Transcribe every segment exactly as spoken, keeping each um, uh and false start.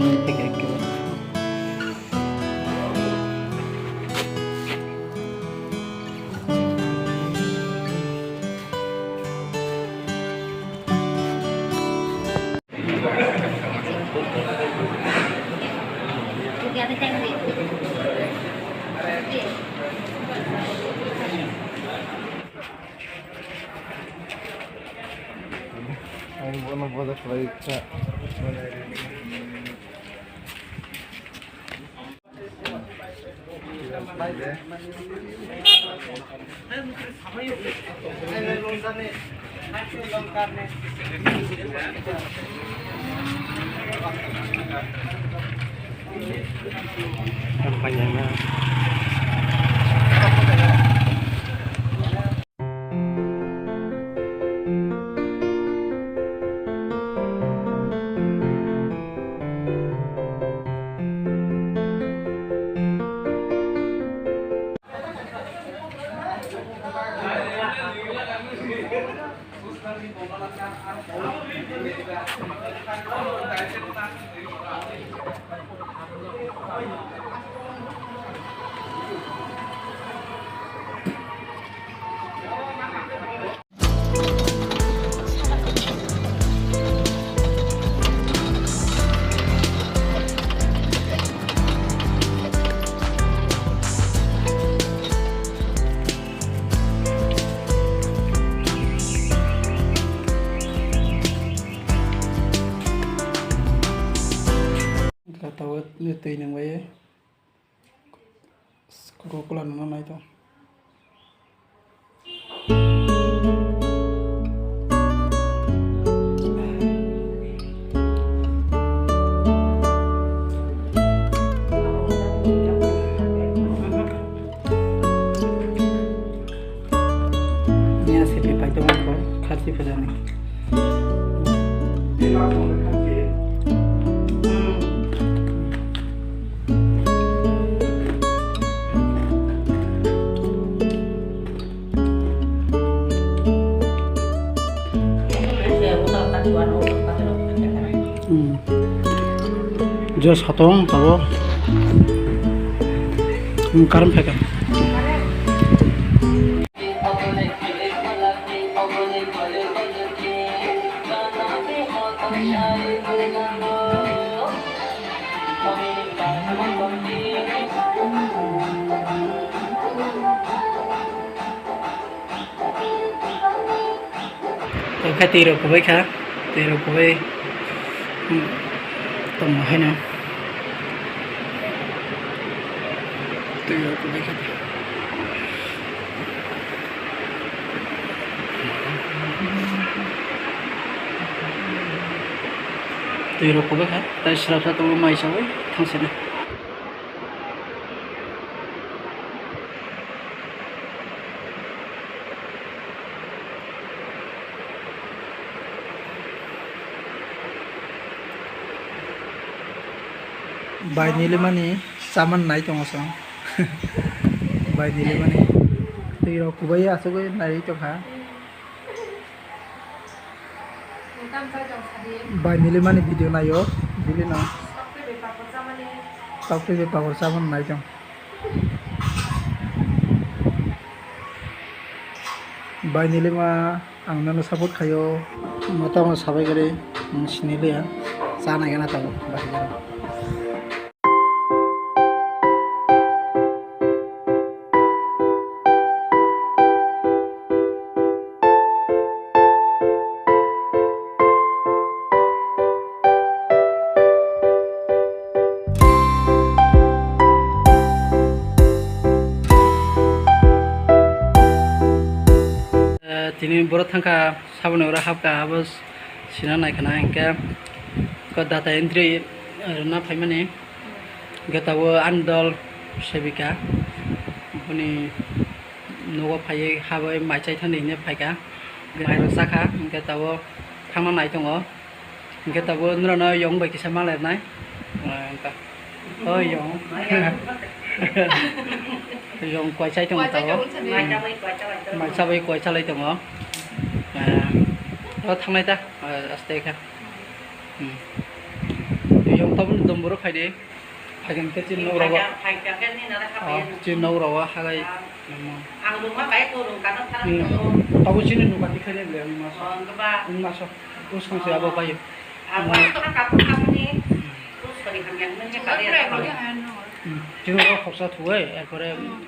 Ang bono bodo khlai kha. Tabuk twi nungbai. Koko kula nungna nai tong. Ni aske pai tong ko kharchi phajani. Hmm. Jo satong tabo. Hmm, karam phaikha. Tongkha twi rok kubai kha, twi rok kubai, hmm, tongma haino twi rok kubai kha. Twi rok kubai kha, tai srapsa tongo mai sawi thangsani. Bai nilimani saman nai tongo chwng. Bai nilimani twi rok kubai asugwi naiwi tongkha. Bai nilimani video naio, bili no. Tokti bai papor chamani nai tong. Bai nilima ang nono support khaio, mata ang sabai gari, ang siniliya, cha nai gana tabuk bai nilima. Eh, tini borok thangkha, saboni oro hapkha, abo sina naikhwna hinkhe ko data entry rwna phaimani, hinkhe tabuk ani dol sebika boni nogo phaiwi habwi mai chai thani hinwi phaikha, mairok chakha, hinkhe tabuk thangna nai tongo. Hinkhe tabuk norokno yong bai kisa ma lernai. Ah, wngkha. Oh, yong. Yong kuaisai tongo tabuk. Mai chabai kuaisa lai tongo. Ah, o thangnai ta, ah, aste kha. Hmm. Yong Tabuk ni domboro khai de. Phaikhe chini nok rogo. Phaikhe, phaikhe ni nara kha. Ah, phaikhe. Chini nok rogo hagai. Ah. Ang rungma bai ko rung kano thara. Hmm. Tabuk chini nuka tikha de le ang maso. Oh, ang ba. Ang maso. Us kang se abo bai. Ang ba ka ka ka ni. Us kari kang yang ni ka de. Hmm. Chini nok khorsa thuwe, erpore. Hmm.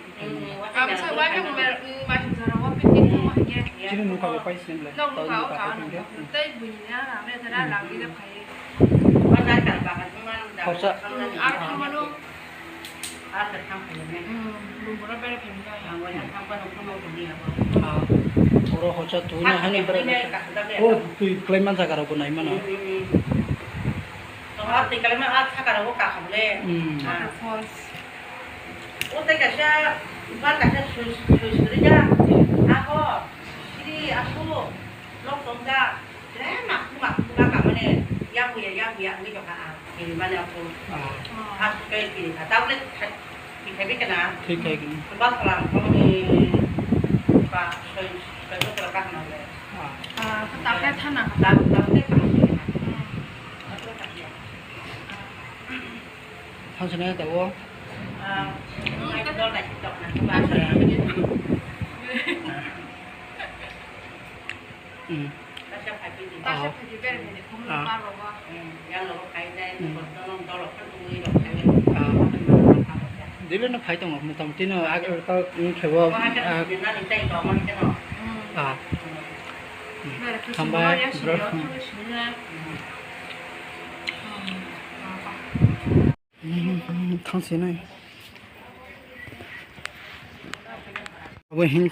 Chini nuka bo pai sini le. Nok nuka o ka. Tei buini na rang le thara rang di phai. Khorsa. Ar thangmano. Ar thangmano. Oro khorsa twi na hani bera. O twi klai man jaga rok bo nai mano. Twi klai man a saka rok bo kaham le. Hmm. Waterfalls. O tei kaisa bar kaisa sui sui suri ja. Ako siri aku lok tong ja. Tre mak mak mak ka mane yang ya yang ya ni ka a. Ini mane aku. Ah. Aku kai ini ka tablet kai kai kana. Thik hai kini. Ba salam kami ba soi soi ko ka na le. Ah. Ah, ta kai thana. Ta ta te ko. Hmm. Aku ka ya. Thang sene ta o. Ah, hmm, ai ko na ki tok na ba. Hmm. Ah. Ah. Dili no phai tongo, motamoti no ag-, ta wng khe bo, ah. Ah. Hambai, bro. Thang sinai. Abo hing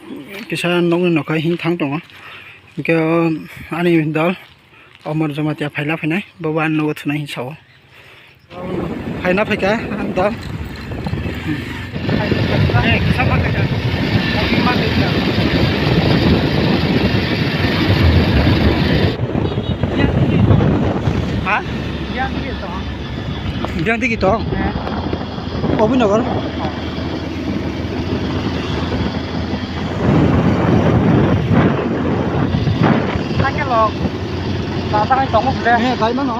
kisa nokni nokha hing thang tongo. Hingke o ani dol Omor Jamatia phaila phainai, bobo ani nogo thwnai hinwi sao. Phaina phaikha ani dol. Ha? Biyang digi tong? Obinagar. Cycle rok. Tata kai tongo ble. He, kai mano.